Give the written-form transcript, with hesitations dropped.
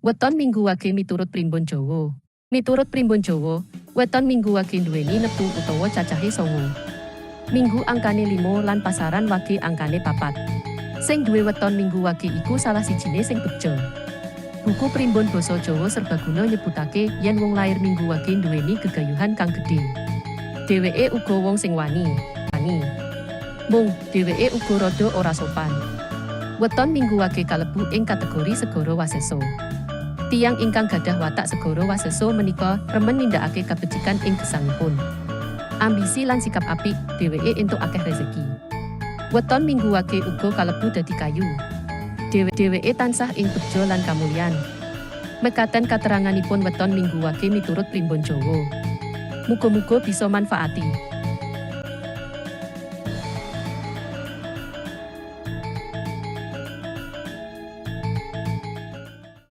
Weton Minggu Wage miturut Primbon Jawa. Miturut Primbon Jawa, weton Minggu Wage nduweni neptu utawa cacahe 9. Minggu angkane 5 lan pasaran wage angkane 4. Sing duwe weton Minggu Wage iku salah sijine sing bejo. Buku Primbon Basa Jawa Serbaguna nyebutake yen wong lair Minggu Wage nduweni gegayuhan kang gedhe. Dheweke uga wong sing wani. Wani. Mung, dheweke uga rada ora sopan. Weton Minggu Wage kalebu ing kategori segara wasesa. Tiyang ingkang gadah watak segara wasesa menika remen nindakake kabecikan ing gesangipun. Ambisi lan sikap apik, dheweke entuk akeh rezeki. Weton Minggu Wage uga kalebu dadi kayu. Dheweke tansah ing bejo lan kamulyan. Mekaten kateranganipun weton Minggu Wage miturut Primbon Jawa. Muga-muga bisa manfaati.